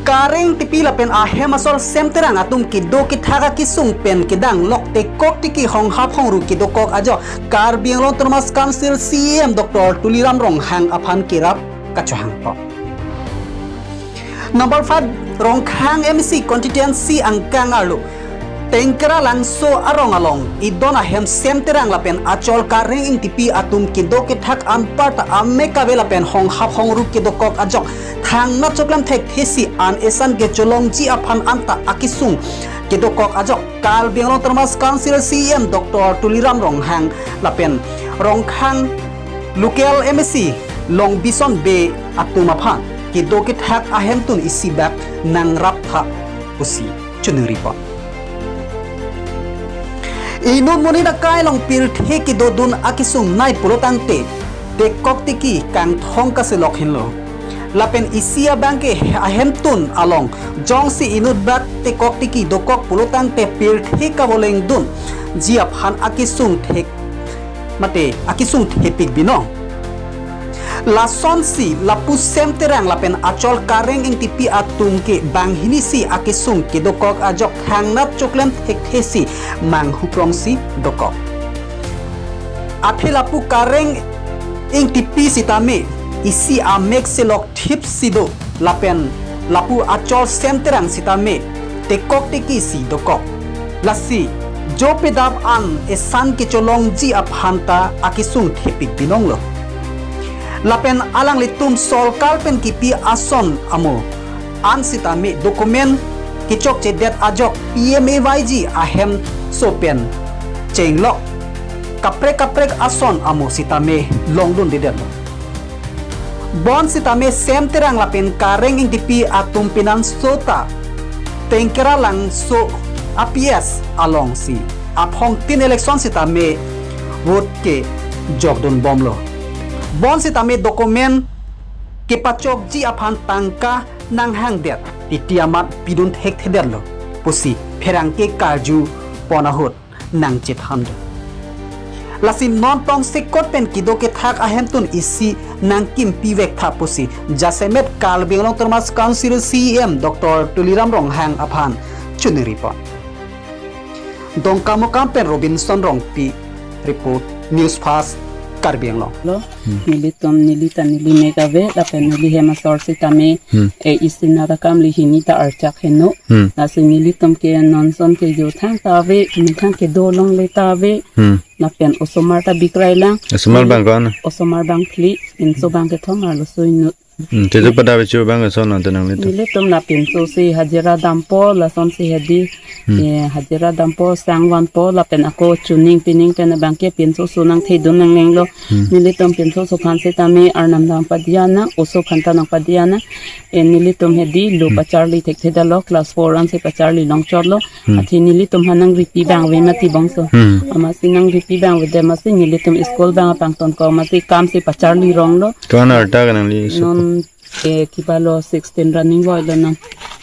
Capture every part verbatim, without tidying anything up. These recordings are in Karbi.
Kareng Ingtipi lapen ahem asor Sem Terang atum kedo kethak akesung pen kedang lok tekok tiki honghap hongru kedokok ajok Karbi Anglong Autonomous Council C E M Doctor Tuliram Ronghang aphan kerap kachohangpo. Number five, Rongkhang M A C constituency angkang arlo Tengkera Langso arong along idon ahem Sem Terang lapen achol Kareng Ingtipi atum kedo kethak anparta amek ave lapen honghap hongru kedokok ajok thangnat choklem thekthesi an esan kecholongji aphan anta akesung kedokok ajok Karbi Anglong Autonomous Council C E M Doctor Tuliram Ronghang lapen Rongkhang local M A C Longbison Bey atum aphan kedo kethak ahemtun isi bak nangraptha pusi choningripo. Inut monit akai along pirthe kedodun akesung nai pulotangte tekok tiki kangthong kaselok henlo. Lapen isi abangke ahemtun along jongsi inut bak tekok tiki dokok pulotangte pirthe kavolengdunji aphan akesung thek mate akesung thepik binong. Lasonsi lapu Sem Terang lapen achol Kareng Ingtipi atum ke banghinisi akesung kedokok ajok thangnat choklem thekthesi manghuprongsi dokok. Athe lapu Kareng Ingtipi sitame isi amek selok thipsi do lapen lapu achol Sem Terang sitame tekok tekisi dokok. Lasi jo pedap an esan kecholongji aphanta akesung thepik binonglo. Lapen alanglitum sorkar pen kipi ason amo an sitame document kechokchedet ajok P M A Y G ahemso pen chenglok kaprek kaprek ason amo sitame longdundedetlo. Bonsitame Sem Terang lapen Kareng Ingtipi atum pinanso ta Tengkera Langso a P S alongsi aphongtin election sitame vote kejokdunbomlo. Bonsitame document kepachokji aphan tangka nanghangdet titi amat pidun thekthedetlo pusi pherangke karjupon ahut nangchethandun. Lasi non tongsekot pen kedo kethak ahemtun isi nangkimpivektha pusi jasemet Karbi Anglong Autonomous Council C E M Doctor Tuliram Ronghang aphan choningripo. Dongkamukam pen Robinson Rongpi report, News Fast, Karbi Anglong. Lo, nelitum neli ta neli mek ave, lapen neli hem asor sitame, Hmm. e isi nat akam li hini ta archak heno. Hmm. Lasi nelitum ke nonson ke jo thangta ave, methang kedo longle ta ave. Hmm. Lapen osomar ta bikrailang. Osomar bang ko-an? Osomar bang phli, pinso bang kethom arloso inut. Hmm, te tu pada bechu bang ason ante nanglitum. Nelitum la pinso si hajira dampo, lasonsi hedi, Hmm. e, hajira dampo, sang vanpo, lapen ako chuning pining pen abangke pinso so nangthedun nanglenglo. Hmm. Nelitum pinso so aphan sitame arnam nangpadiya nang, oso aphan ta nangpadiya nang. E, nelitum hedi lo Hmm. pacharli thekthedetlo, class four ansi pacharli longchotlo. Hmm. Athe nelitum aphan nangripi bang ave mati bongso. Hmm. Amatsi nangripi bang avedet amatsi nelitum school bang apangtonkok amatsi kamsi pacharli ronglo. Ko-an arta ka nangli school? Non, e, kibalo sixteen running boy lo non.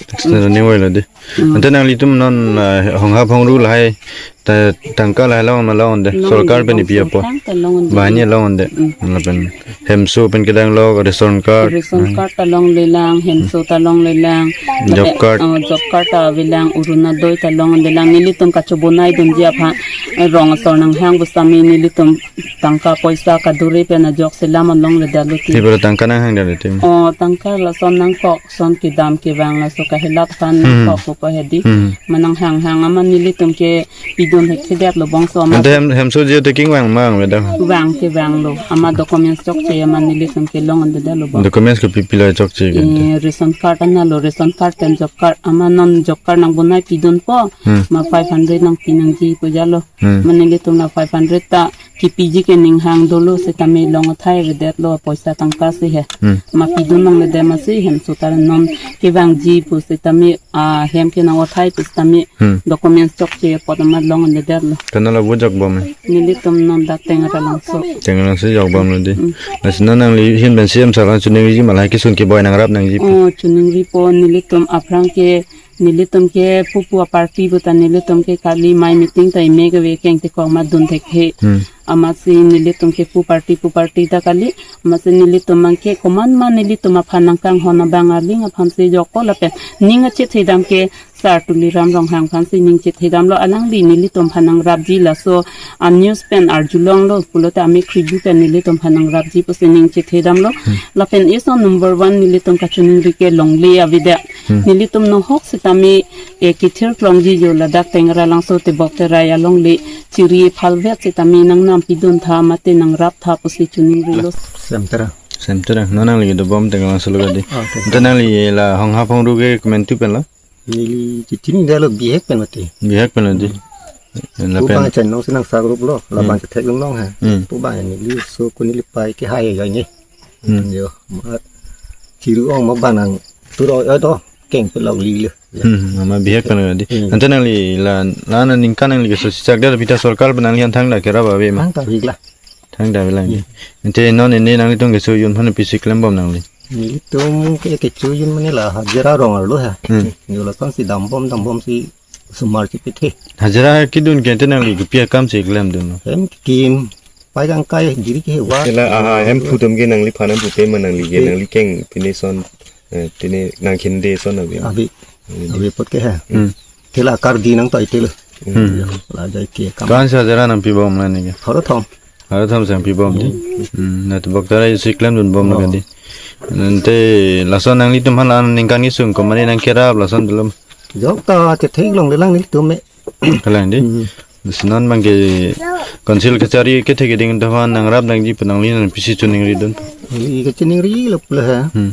Sixteen running boy lo de. Hmm. Ante nanglitum non, ah, honghap hongru lahai ta, tangka lahai long ma longde. Longde, sorkar pen bongso ipi apo? Tangka longde. Banghini longde. Hmm. Lapen hemso pen kedang lok, ration card. Ration card ta longlelang, hemso ta longlelang. Job card. Oh, job card ta avelang, Orunodoi ta longlelang. Nelitum kachobonaidunji aphan, eh, rong asor nanghang pusitame nelitum tangka poisa kadure pen ajok selam alongledetlo ti. Ibarat tangka nanghangdetlo ti. Oh, tangka lason nangkok, son kedam kevang laso kahelat aphan Hmm. nangkok pupo hedi. Hmm. Ma nanghanghang amat nelitum ke pidun thekthedetlo bongso amat. Ante hem, hemso jio te kevang ma vangve dam? Vang kevanglo. Amat documents chokche amat nelitum kelongdundedetlo bong. Documents ke pi pi lo chokche ke ante? Eh, ration card analo, ration card pen job card. Amat non job card nangbonaipidunpo. Hmm. Ma five hundred nangpi nangji pu jalo. Hmm. Ma nelitum la five hundred ta kipiji ke ninghang dolo sitame long athai avedetlo poisa tangka si he. Hmm. Ma pidun longledet amatsi hemso ta non kevangji pusitame ahem ke nang othai pusitame Hmm. documents chokche apot amat longledetlo. Kona lo vo jokbom? Nelitum non dak Tengkera Langso. Tengkera Langso jokbomlo di. Hmm. Lasi non nangli ahin pen C E M sir aphan choningri ma lahai kesung keboi nangrap nangji pu? Oh, choningripo nelitum aphrang ke Nelitum ke pupu a-party puta nelitum ke kali, mai meeting ta ime kave keng tekong ma dun thekthe. Hmm. Amatsi nelitum ke pu party pu party ta kali, amatsi nelitum abang ke komat ma nelitum aphan nangkanghon abang aling aphan si jokpo lapen ning kachethedam ke Sar Tuliram Ronghang aphan si ning chethedamlo, alangli nelitum aphan nangrapji, laso a-news pen arjulonglo pulote amek kriju pen nelitum aphan nangrapji pusi ning chethedamlo. Hmm. Lapen ison number one nelitum kachiningri ke longle avedet. Hmm. Nelitum nohok sitame, eh, kethir klongji jo ladak Tengralangso Tebok Terai alongle chiri phalvet sitame nangnam pidun tha mate nangrap tha pusi chiningrilo. Semtera. Semtera. Non nangli dobom Tengralangso lo kadi. Ah, oke. Ante nangli la honghap hongru ke komantu pen lo? Neli chechinidetlo bihek pen mati. Bihek pen lo di. Hmm. Lapen pu bang chennong si nang sagrup lo, labang, hmm, chetheklong ha. Hmm. Pu bang neli so ko neli pai ke hai ya ni. Hmm. Yo, ma chiru ong ma bang nang turo yo do, keng pe lok li lo. Hmm, ma bihek pen lo di. Hmm. Ante nangli la, la ningkan nangli keso chechak det pita sorkar pen nangli an thangta kerap ave ma? Thangta vik la. Thangta vik la. Hmm. Ante non ini nanglitum keso jun aphan pisi klembom nangli? Nelitum ke kecho jun mane la hajira rong arlo ha. Hmm. Yo lason si dambom dambom si sumar si pithe. Hajira kedun ke ante nangli kopi akam si klemdun lo? Hem kim, pai kangkai, jiri ke wa. Ela aha, hem phutum ke nangliphan pupe ma nangli ke, pe, nangli keng pine son, eh, pine nangkhinde son ave? Ave. Ave. Ave apot ke ha. Hmm. Thela kardi nang toi telo. Hmm. La jai ke kam. Ko-an si hajira nangpibom nangli ke? Pharo thom. Pharo thom si nangpibom di. Hmm. Hmm, na Tebok Terai si klemdunbom lo, oh, kadi. Ante lason nanglitum aphan la ningkan kesung ko mane nangkerap lason dolo? Jok ta chetheklongle lang nelitum me. Kalang di. Hmm. Lasi non abang ke council kachari kethe keding aphan nangrap nangji pu nangli nang pisi chiningridun? Neli kachiningrilo pulo ha. Hmm.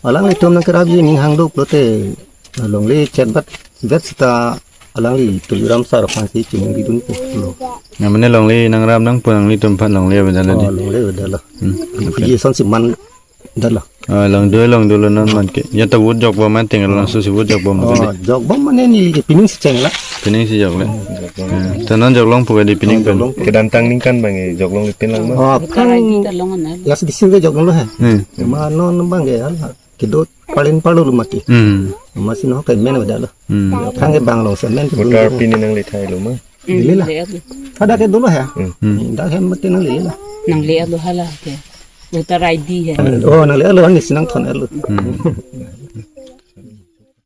Alanglitum nangkerapji ning hang do pulote longle chetbat vet sita alangli Tuliram sar aphan si chiningridun pulo. Na mane longle nangrap nang pu nanglitum aphan longle avedetlo di. Oh, longle avedetlo. Hmm. Piji son si mandetlo. Ah, longdun longdunlo non abang ke. Ya ta vote jokbom ma Tengralangso si vote jokbom ma, oh, kadi? Jokbom mane neli ke pining si cheng la. Pining si jokle. Hmm. Eh, ta non joklongpo kadi pining pen? Joklong. Kedamtang ningkan abang ke joklong pen lang ma? Oh, voter I D ta long na. Ya sedisi ke joklonglo ha. Hmm. Ma non abang ke ya la. Kedo palin palu lo mati. Hmm. Amatsi nohok ke men avedetlo. Hmm. Thang ke bang long semen ke. Voter dulu. Pine nanglethai lo ma? Hmm, lele la. Lele lo. Ada ke dolo ha. Hmm. Hmm. Dak hem mati nanglele la. Nangle lo hala ke. Voter I D ha. Oh, nangle lo, neli si nangthon lo. Hmm.